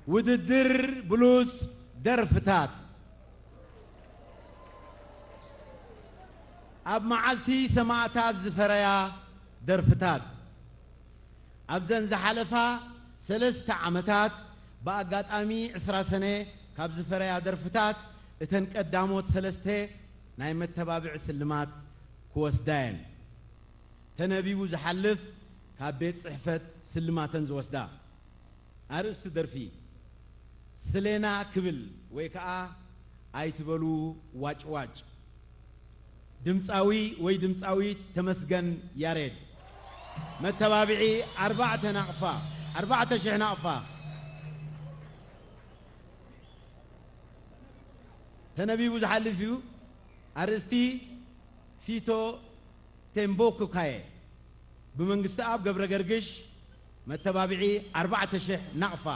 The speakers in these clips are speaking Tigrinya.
ውድድር ብሉጽ ደርፍታት። ኣብ መዓልቲ ሰማእታት ዝፈረያ ደርፍታት። ኣብዘን ዝሓለፋ ሰለስተ ዓመታት ብኣጋጣሚ ዕስራ ሰነ ካብ ዝፈረያ ደርፍታት እተን ቀዳሞት ሰለስተ ናይ መተባብዒ ስልማት ክወስዳ እየን። ተነቢቡ ዝሓልፍ ካብ ቤት ጽሕፈት ስልማተን ዝወስዳ። ኣርእስቲ ደርፊ ስሌና ክብል ወይ ከዓ ኣይትበሉ ዋጭዋጭ። ድምፃዊ ወይ ድምፃዊት ተመስገን ያሬድ። መተባብዒ ኣርባዕተ ናቕፋ፣ ኣርባዕተ ሽሕ ናቕፋ። ተነቢቡ ዝሓልፍ እዩ። ኣርእስቲ ፊቶ ቴምቦኩ ካየ ብመንግስቲ ኣብ ገብረ ገርግሽ። መተባብዒ ኣርባዕተ ሽሕ ናቕፋ።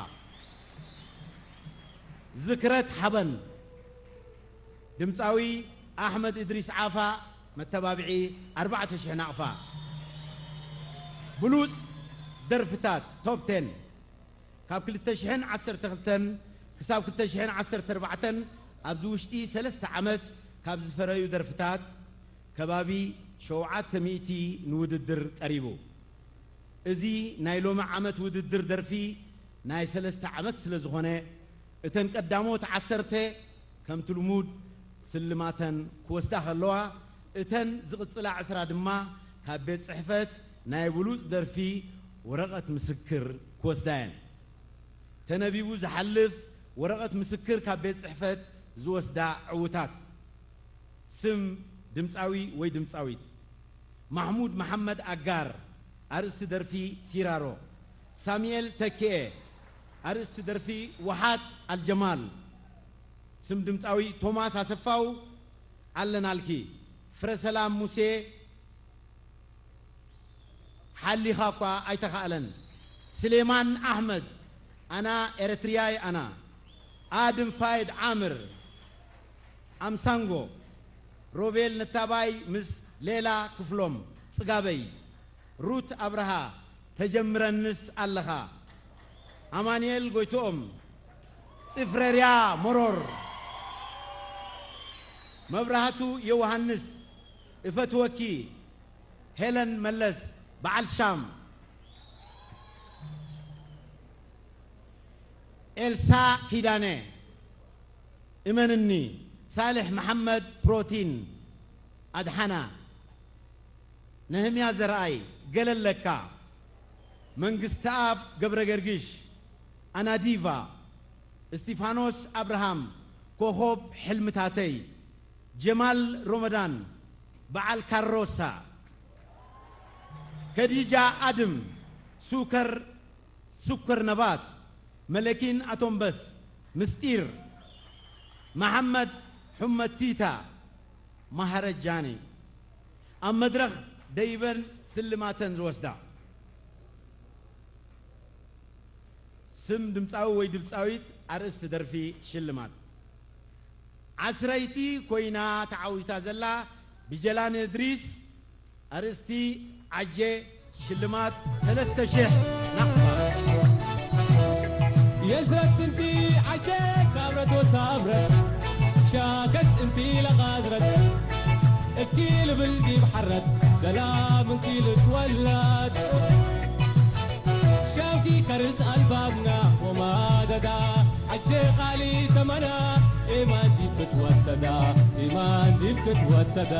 ዝክረት ሓበን ድምፃዊ ኣሕመድ እድሪስ ዓፋ። መተባብዒ ኣርባዕተ ሽሕ ናቕፋ። ብሉፅ ደርፍታት ቶፕ ቴን ካብ ክልተ ሽሕን ዓሰርተ ክልተን ክሳብ ክልተ ሽሕን ዓሰርተ ኣርባዕተን ኣብዚ ውሽጢ ሰለስተ ዓመት ካብ ዝፈረዩ ደርፍታት ከባቢ ሸውዓተ ሚእቲ ንውድድር ቀሪቡ። እዚ ናይ ሎሚ ዓመት ውድድር ደርፊ ናይ ሰለስተ ዓመት ስለ ዝኾነ እተን ቀዳሞት ዓሰርተ ከምቲ ልሙድ ስልማተን ክወስዳ ከለዋ እተን ዝቕጽላ ዕስራ ድማ ካብ ቤት ጽሕፈት ናይ ብሉጽ ደርፊ ወረቐት ምስክር ክወስዳ እየን። ተነቢቡ ዝሓልፍ ወረቐት ምስክር ካብ ቤት ጽሕፈት ዝወስዳ ዕውታት። ስም ድምፃዊ ወይ ድምፃዊት። ማሕሙድ መሓመድ ኣጋር። ኣርእስቲ ደርፊ ሲራሮ። ሳሙኤል ተኪኤ። ኣርእስቲ ደርፊ ውሓት ኣልጀማል። ስም ድምፃዊ ቶማስ ኣሰፋው። ኣለናልኪ። ፍረሰላም ሙሴ። ሓሊኻ እኳ ኣይተኻእለን። ስሌማን ኣሕመድ። ኣና ኤረትርያይ ኣና። ኣድም ፋይድ ዓምር። ኣምሳንጎ። ሮቤል ነታባይ ምስ ሌላ ክፍሎም። ጽጋበይ። ሩት ኣብርሃ። ተጀምረንስ ኣለኻ። ኣማንኤል ጎይትኦም። ጽፍረርያ መሮር። መብራህቱ ዮውሃንስ። እፈትወኪ። ሄለን መለስ በዓል ሻም። ኤልሳ ኪዳነ። እመንኒ። ሳልሕ መሓመድ ፕሮቲን ኣድሓና። ነህምያ ዘርኣይ ገለለካ። መንግስተኣብ ገብረ ገርግሽ ኣናዲቫ። እስቲፋኖስ ኣብርሃም ኮኾብ ሕልምታተይ። ጀማል ሮመዳን በዓል ካሮሳ። ከዲጃ ኣድም ሱከር ሱከር ነባት። መለኪን ኣቶምበስ ምስጢር። መሓመድ ሑመቲታ ማሃረጃኒ። ኣብ መድረኽ ደይበን ስልማተን ዝወስዳ። ስም ድምፃዊ ወይ ድምፃዊት። ኣርእስቲ ደርፊ። ሽልማት። ዓስረይቲ ኮይና ተዓዊታ ዘላ ብጀላን እድሪስ። ኣርእስቲ ዓጀ። ሽልማት ሰለስተ ሽሕ ናቕፋ። የስረት እንቲ ዓጀ ካብረት ወሳብረት ሻከት እንቲ ለቓዝረት እኪ ልብል ዲብ ሓረት ገላ ምንኪ ልትወለድ ሻምኪ ከርስ ኣልባብና ወማደዳ ዓጀ ቃሊ ተመና ኢማን ዲብ ክትወተዳ ኢማን ዲብ ክትወተዳ።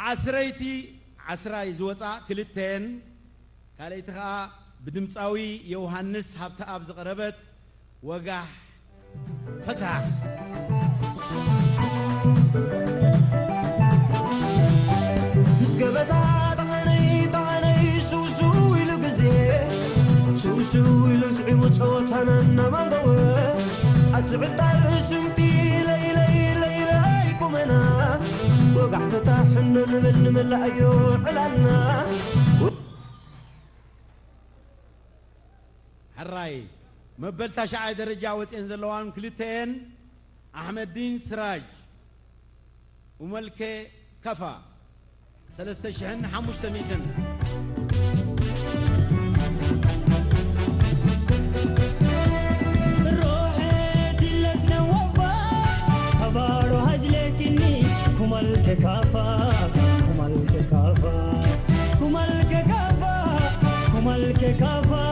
ዓስረይቲ ዓስራይ ዝወፃ ክልተን ካልኣይቲ ኸዓ ብድምፃዊ ዮሃንስ ሃብተኣብ ዝቐረበት ወጋሕ ፈታሕ። ምስ ገበታ ጠሓነይ ጠሓነይ ስውስው ኢሉ ግዜ ስውስው ኢሉ ትዒቡ ፀወታና እናማንገወ ኣቲ ዕጣር ስምቲ ለይለይ ለይለይ ቁመና ወጋሕ ፈታሕ ሕኖ ንብል ንመላእዮ ዕላልና። ሕራይ መበል ታሽዓይ ደረጃ ወፅኤን ዘለዋን ክልተኤን ኣሕመዲን ስራጅ ኡመልከ ከፋ ሰለስተ ሽሕን ሓሙሽተ ሚእትን። Kumal kekafa, kumal kekafa, kumal kekafa,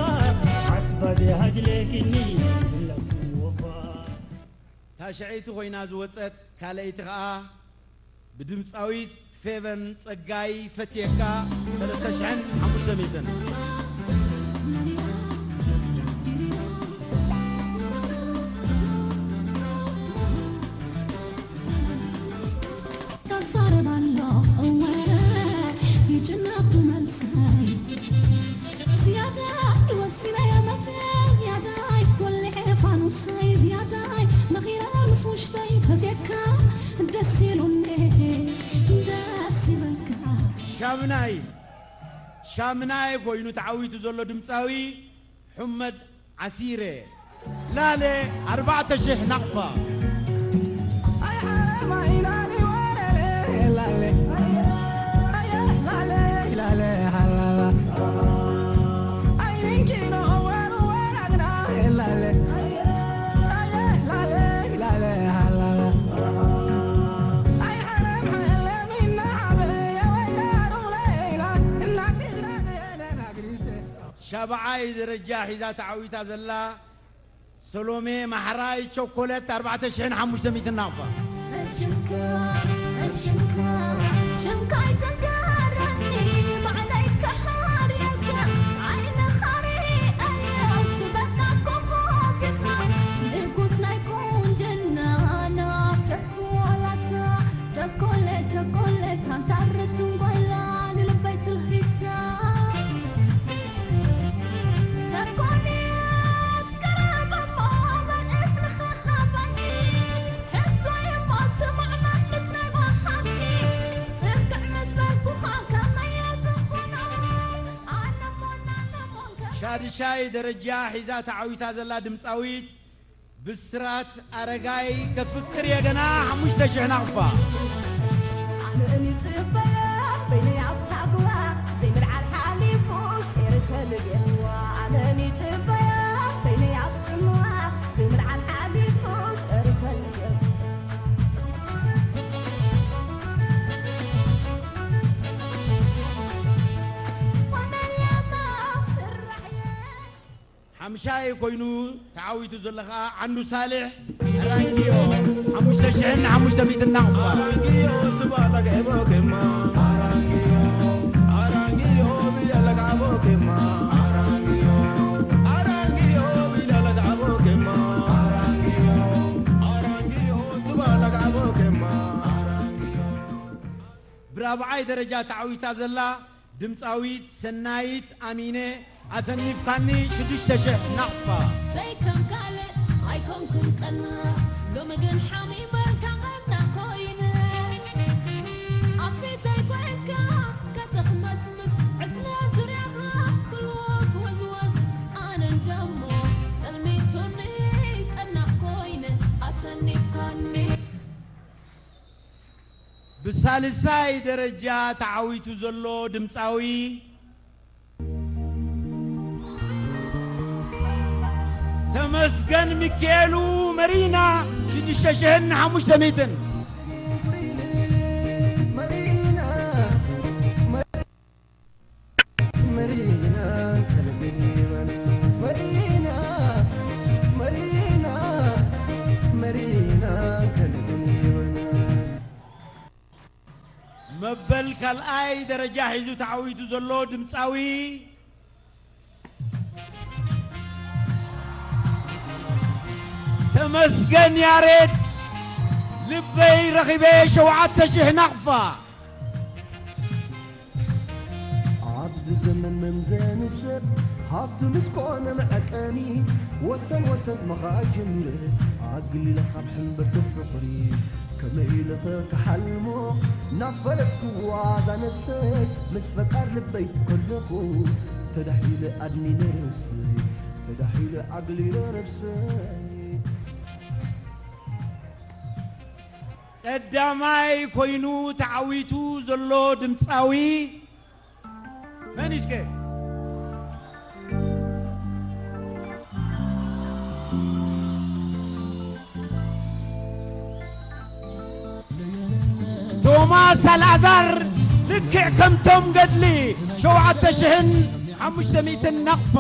asbade hajle kinni, las wofa. ታሽዐይቲ ኮይና ዝወጸት ካልኣይቲ ከኣ ብድምጻዊት ፌቨን ጸጋይ ፈትየካ ሰለስተ ሽሕን ሓሙሽተ ሚእትን። ተዛረባሎ እወ ይጭነቕ መልሰይ ዝያዳ ይወስነ የመተ ዝያዳ ይወልዐ ፋኑሰይ ዝያዳ መኺረ ምስ ውሽጠይ ፈትየካ ደስ ኢሉኒ ደስ ይበልካ ሻምናይ ሻምናይ ኮይኑ ተዓዊቱ ዘሎ ድምፃዊ ሑመድ ዓሲረ ላለ ኣርባዕተ ሽሕ ናቕፋ። ሻብዓይ ደረጃ ሒዛ ተዓዊታ ዘላ ሰሎሜ ማሕራይ ቸኮለት ኣርባዕተ ሽሕን ሓሙሽተ ሚእትን ናቕፋ። ሽምካ ሽምካ ሽምካ ኣይትንገረኒ ባዕለይ ክሓርየልካ ዓይንኻ ርኣዮ ዝበካ ኮኾብ ኢኻ ንጉስ ናይ ቁንጅና ናብ ቸኮላታ ቸኮሌት ቸኮሌት ኣንታ ርስንጓላ ንልበይ ትልሂታ ቸኮሌት ቀረብ እሞ መልእኽትኻ ሃበኒ ሕቶይ እሞ ስማዕ መልስ ናይ በሃኒ ጽግዕ ምስ በልኩኻ ከመየ ዝኾኖ ኣነሞና ነሞንከ ሻድሻይ ደረጃ ሒዛ ተዓዊታ ዘላ ድምፃዊት ብስራት ኣረጋይ ከፍቅር የገና ሓሙሽተ ሽሕ ናቕፋ። ኣነን ይጽበያ በይነይ ኣብ ዛግዋ ዘይምልዓል ሓሊፉስ ኤርተል ገዋ ኣነን ይጽበያ በይነይ ኣብ ጽምዋ ዘይምልዓል ሓሊፉስ ኤርተል ገዋ ሓምሻይ ኮይኑ ተዓዊቱ ዘሎ ኸዓ ዓንዱ ሳልሕ ኣራንጊዮ ሓሙሽተ ሽሕን ሓሙሽተ ሚእትን ናቕፋ። ብራብዓይ ደረጃ ተዓዊታ ዘላ ድምፃዊት ሰናይት ኣሚነ ኣሰኒፍካኒ ሽዱሽተ ሽሕ ናቕፋ። ዘይከም ካልእ ኣይኮንኩን ቀና ሎሚ ግን ሓሚመልካ ቀና ኮይነ ኣብ ፊተይ ኮይንካ ከተኽመስምስ ሕስነ ዙርያኻ ክልዎ ክወዝወዝ ኣነ እንደሞ ጸልሚቱኒ ቀና ኮይነ ኣሰኒፍካኒ ብሳልሳይ ደረጃ ተዓዊቱ ዘሎ ድምፃዊ ተመስገን ሚካኤሉ መሪና ሽዱሽተ ሽሕን ሓሙሽተ ሚእትን። መበል ካልኣይ ደረጃ ሒዙ ተዓዊቱ ዘሎ ድምፃዊ ተመስገን ያሬድ ልበይ ረኺበ ሸውዓተ ሽሕ ናቕፋ። ኣብዚ ዘመን መምዘኒ ሰብ ሃብቲ ምስ ኮነ መዐቀኒ ወሰን ወሰን ምኻድ ጀሚረ ኣግሊለ ካብ ሕምብርቲ ፍቕሪ ከመይ ኢለ ክሓልሞ ናብ ፈለጥክዋ እዛ ነብሰይ ምስ ፈቃድ ልበይ ከለኹ ተዳሂለ ኣድኒነ ርእሰይ ተዳሂለ ኣግሊለ ነብሰይ ቀዳማይ ኮይኑ ተዓዊቱ ዘሎ ድምፃዊ መን እስከ ቶማስ ኣልኣዛር ልክዕ ከምቶም ገድሊ ሸውዓተ ሽሕን ሓሙሽተ ሚእትን ናቕፋ።